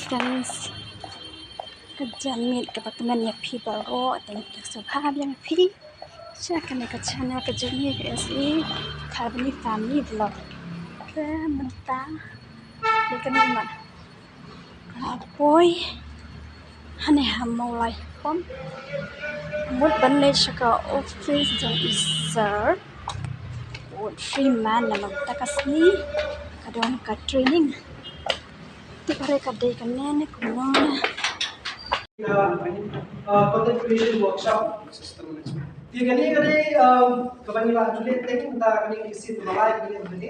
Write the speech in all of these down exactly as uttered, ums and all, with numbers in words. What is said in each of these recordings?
Guys, ka janmiet kaba kmen ïa phi baroh, thank you so much ïa phi. Sha kane ka channel ka jong ngi ka S A Carboni Family Vlog. Ka mynta, ïa kane ma. Ka poi. Hane ha Mawlai pom. Mut ban leit sha ka office jong i sir. Mut free man na mynta ka sngi. Ka don ka training. Te ka re ka dei kane ne kumno ne. Uh, content creation workshop. Te kane ka dei, um, kaba ngi la ju leh teng mynta kane ka sien ba lai kane kane.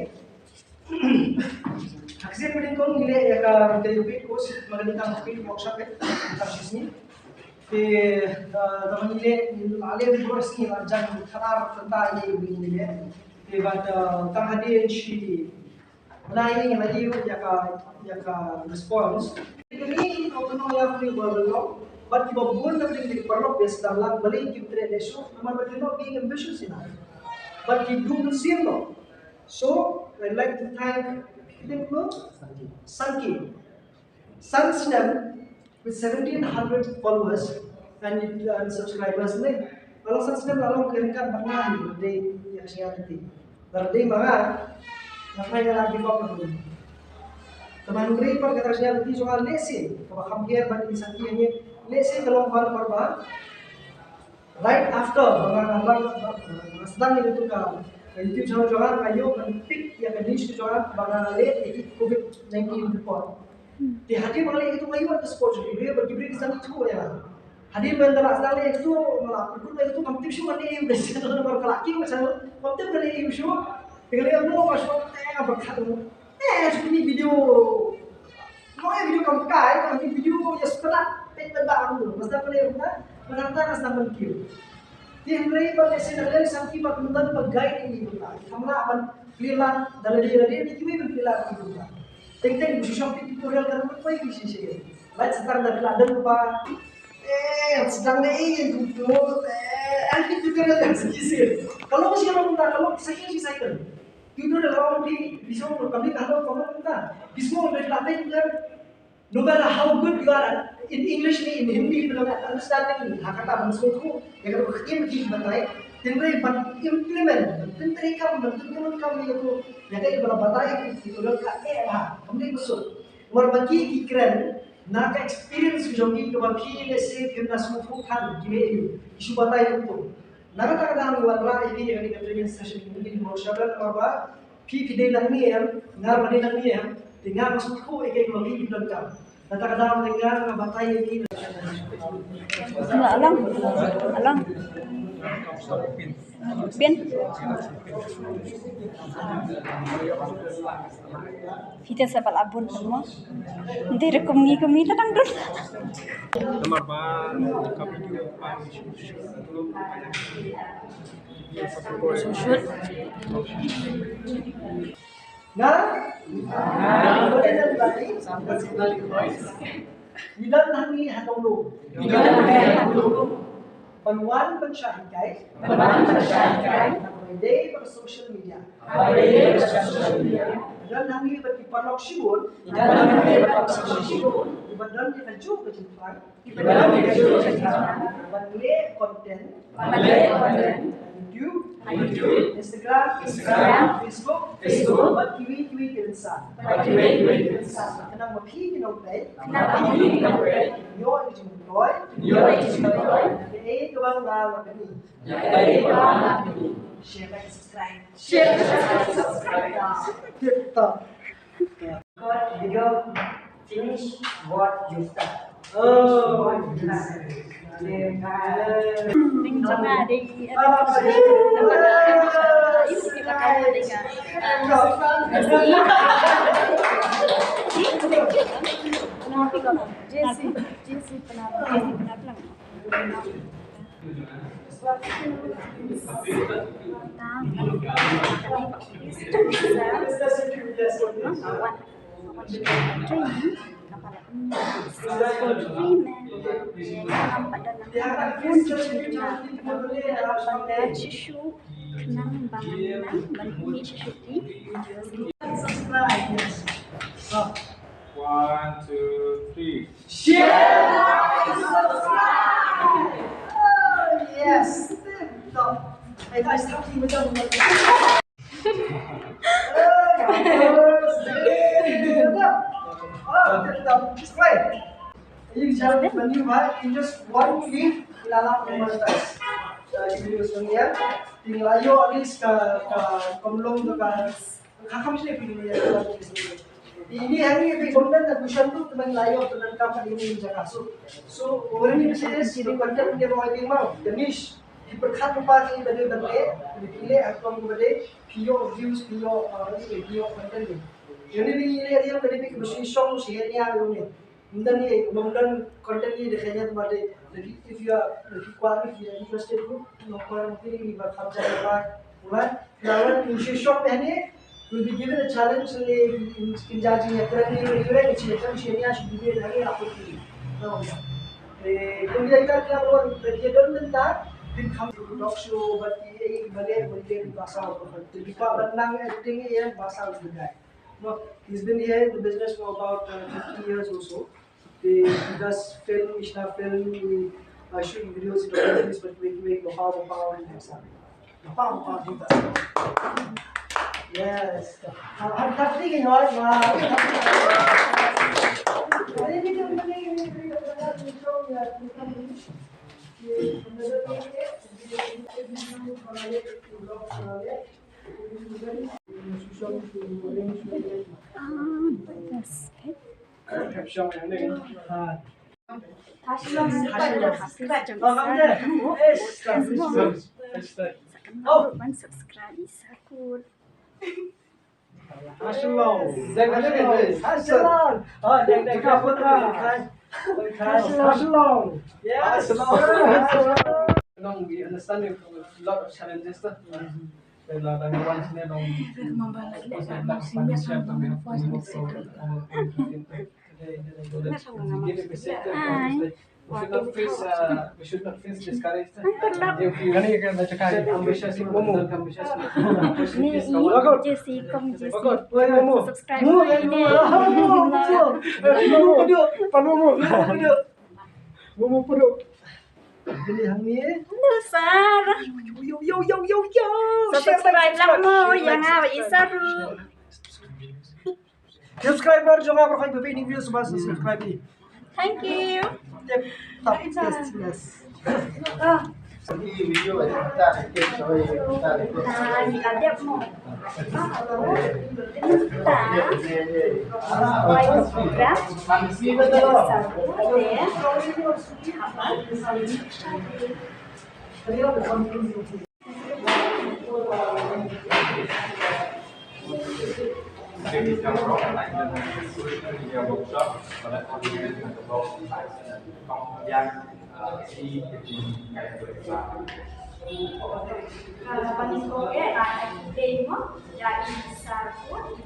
Ha ka sien ba nyngkong ngi leh ïa ka, ka paid course, ma kane ka paid workshop eh, ka shisngi. Te, uh, kaba ngi leh, ngi la leh ba sngi la jan khatar kynta ïa ngi ngi leh. Te bad, uh, tang hadien shi Bnai ngi la ïoh ïa ka, ïa ka response. Kine ki open ïa ki ba long, bad kiba bun na ki paralok ba sdang lang balei kim treh leh shuh, namar ba ki long ki ambitious enough. Bad ki dum sien long. So, I'd like to thank Philip Lo, Sanki. San snem with seventeen hundred followers and, and subscribers ne. Ka long san snem la long ka ryngkat bad nga hi, dei ïa ka sñiawbynta. Lada dei ma nga, nga trai nga la give up na ka. Te ma hynrei pat ka sñiawbynta jong nga lehse kaba kham pher bad i Sanki hangne, lehse ka long ba namar ba right after ba nga, nga, nga, nga sdang ïa ka YouTube channel jong nga, nga ïoh ban pick ïa ka niche jong nga ba nga leh ïa ki covid nineteen report. Te hadien ba nga leh ïa katu nga ïoh ban support jong ki briew, ba ki briew ki sdang ïathuh ïa nga. Hadien ba nga la sdang leh ïa katu nga la pyrkhat ïa katu, ngam tip shuh ngan leh ïa u, namar ka la kiew ka channel, ngam tip ngan leh ïa u shuh. Te nga leh ïa u, nga shu, eh, nga pyrkhat ïa u. Eh, shu pynmih video. Mo ïa video kam kai, kam video ïa spynah peit ban ba am. Mas da pynleh ruh na, mas da ka sdang ban kiew. Te hynrei ba lehse na leh Sanki ba kyndan ba guide ïa ngi ruh na. Kam lah ban plie lad da lade lade, ni kiwei ban plie lad ïa ngi ruh na. Teng teng bu shu shong peit tutorial kan ban poi ki shisha. Lait sa tang da plie lad dang ba. Eh, sdang ne ïa ngi ruh. Eh, ai peit tutorial kan shisha. Ka long shi ka long da, ka long sa ïa shi cycle. Tutorial ka ong phi, phi sngewbha, ka mih ka long ka long ka. Phi sngewbha, phi la peit tutorial. No matter how good you are in English ne, in Hindi, phi la understanding ha kata ban sngewthuh ïa ka ruh, ka ktien ki batai. Hynrei ban implement, ban pyntreikam, ban pynkynmaw kam ïa ka ruh, ïa ka ba la batai ki tutorial ka eh bha, kam dei ba suk. Namar ba ki ki kren na ka experience jong ki kaba phi lehse phim da sngewthuh than ki mei aïu, ki shu batai kumto. Na kata ka daw ngi wanrah ïa phi ïa kane ka training session, ngi mut sha ban namar ba phi phi dei nangne em, nga ruh nga dei nangne em, te nga nga sngewthuh ïa kaei kaba phi phi donkam. Na kata ka daw ngi nga nga batai ïa phi. Alang, alang. Pin. Phi te sa ba la bun mo. Nte re kum ngi kum ngi ta dang dun. Namar ba ka video ba shoot. Nga? Nga? Ngi don hangne ha Tonglo. Ngi don hangne ha Tonglo. Ban wan ban shah hikai. Ban wan ban shah hikai. Naba ïadei bad ka social media. Naba ïadei bad ka social media. Ngi don hangne bad ki paralok shibun. Ngi don hangne bad ki paralok shibun. Kiba don ïa kajuh ka jingthrang. Kiba don ïa kajuh ka jingthrang. Ban leh content. Ban leh content. YouTube. YouTube. Instagram. Instagram. Facebook. Facebook. Bad kiwei kiwei ki rynsan. Bad kiwei kiwei ki rynsan. Khnang ba phi ki nongpeit. Khnang ba phi ki nongpeit. Ïoh ïa ka jingmyntoi. Ïoh ïa ka jingmyntoi. Ïa kaei kaba nga la pyni. Ïa kaei kaba nga la pyni. Share bad subscribe. Share bad subscribe. Tip top. God, you don't finish what you start. Oh, yes. Jesse, Jesse, One, two, three. Share, like, subscribe. Oh, yes. Tip top. Hey, guys, thank you. Oh, tip top. Just play. You just, when you buy, in just one click, la la monetize. Uh, you use one year. Ting la yo at least ka, ka, kom long ka, ka kham sini pin ya. Ini hari ni konten ta kushan tu teman la yo teman kam hari ni jaga. So, so, orang ni mesti ada sini konten dia mau ada mau. Ganesh, di perkat lupa ni bade bade, di kile atau bade, pio views, pio, uh, ini pio konten ni. Ini ni ini hari yang tadi bikin mesti song si hari ni hari ni. Ynda ni, ym don content ni da kheiñ ïa ma dei. Lagi if you are, if you are, if you are interested group, no kwah ngi ni ba kham jai ba. Mulai, lawan in shi short pehne, will be given a challenge ni in, in judging a trend ni ni ni ni shi kan shi ni should be given a ni aku ni. No. Eh, kun dia kan dia lawan dia don mentar, bin kham talk show, but eh, balik, balik, bahasa apa. Jadi, pak benang acting ya, bahasa udah. No, he's been here in the business for about uh, fifty years or so. He, he does film, Ishna film, he uh, shoot videos, he documentaries, but we make Mopao Mopao and Mopao Mopao. Yes. Wow. Ah, that's it. Subscribe. Long, we understand you have a lot of challenges, sir. Hi. We should not face, uh, we should not face discouraged. If you set ambitious, ambitious, ambitious, Ni i Jesse, kong Jesse. Subscribe. Momo. Momo puduk. Bini hangi. Nusar. Yo, yo, yo, yo, yo. Subscribe lang mo, yang apa isar. Subscriber jong nga berkhoi bebe ini video sebab subscribe ni. Thank you. Yep. Top. Yes, yes. Ah. Ini video kita kita kita.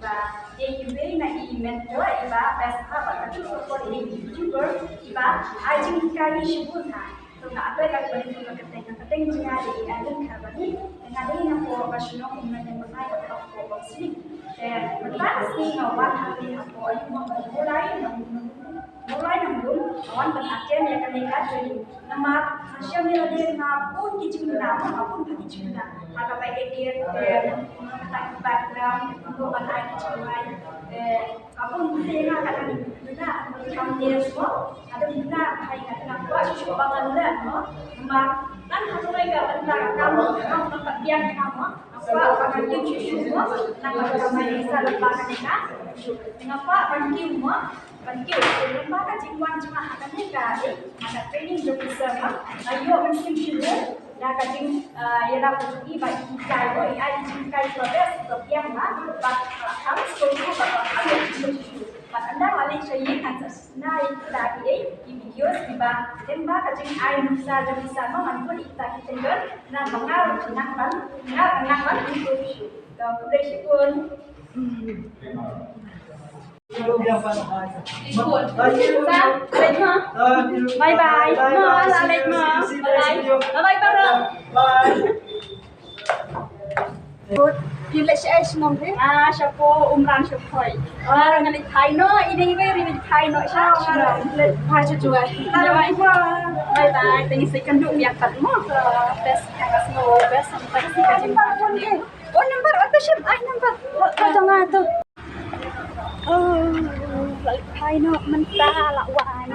Iba dei iwei na i mentor iba best ha ba ka tu ko ni YouTuber iba ai jinghikai shibun ha. To nga atoh ka ba ni ka kyrteng ka kyrteng jong nga dei Ellen Kharbani. Nga dei na ko ba shnong Ummen Nongmynai ka ko Bongsling. Te mynta ka sngi nga wan hangne ha ko ayu mo Mawlai Nong Mawlai Nongrum, wan ban attend ïa kane ka training. Namar nga shem ïa lade nga bun ki jingduna, nga bun ki jingduna. Ha kaba edit, eh, kata ki background, kumno ban ai ki jingrwai, eh, ka bun ki jingduna kata ni. Duna, ka duna, ha duna, hai kata nga kwah shuh shuh ba ngan learn mo. Namar ngan ha kawei ka bynta ka kam, ka kam ka biang ka mo. Nga kwah ba ngan kiew shuh shuh mo. Namar ka mai sa lepas kane ka. Nga kwah ban kiew mo. Ban kiew, lem bad ka jingwan jong nga ha kane ka, eh, ha ka training jong u sir, nga ïoh ban kiew shuh da ka jing, eh, ïalap jong i ba i hikai, i ai jinghikai ba best, ba biang, bad, eh, ha skul ruh ba, ba, bad ynda nga leit sha ïing ngan sa shna ïa kita ki, eh, ki videos kiba lem bad ka jingai nuksa jong u sir, ngan put ïa kita ki tender, nang ba nga ruh nang ban, nga ruh nang ban improve shuh. Khublei shibun. Bye bye. No, la leit mo. Bye bye. Bye bye. Phi leit shaei shnong phi? Ah, shapoh Umran shapoh. Ah, nga leit phai noh, ine iwei ri leit phai noh sha shnong. Leit phai sha Jowai. Bye bye. Bye bye. Tang ïa sa kynduh biang pat mo. Best, thanks mo. Best, thanks ka jingmut. Oh, number, oh, to shim, ai number. Oh, to nga to. Oh, la leit phai noh mynta la wan.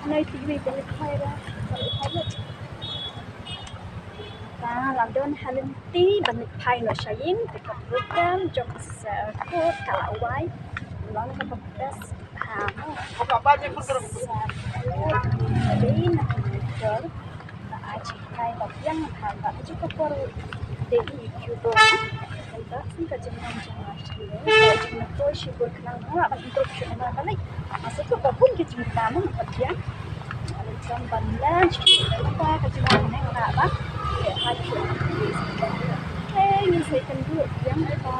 Hangne ti wi ba leit phai ba. La leit phai noh. Ta la don ha lynti ban leit phai noh sha ïing, te ka program jong ka Sir Court ka la wai. Long ka best. Ha mo. Ka ba je pun terus. Dei na ka motor. Ba ai chi kai ba biang ha ba ju ka por dei i kyu do. Ka ba sin ka jingmut jingmut. Ka jingmut to shibun khnang mo ban introduce na ka lei. Masa tu ka pun ka jingmut mo ka biang. Jam ban lunch, ka jingmut ne ka ba. Ka ha ju. Hey, ni sai kan du yang ka.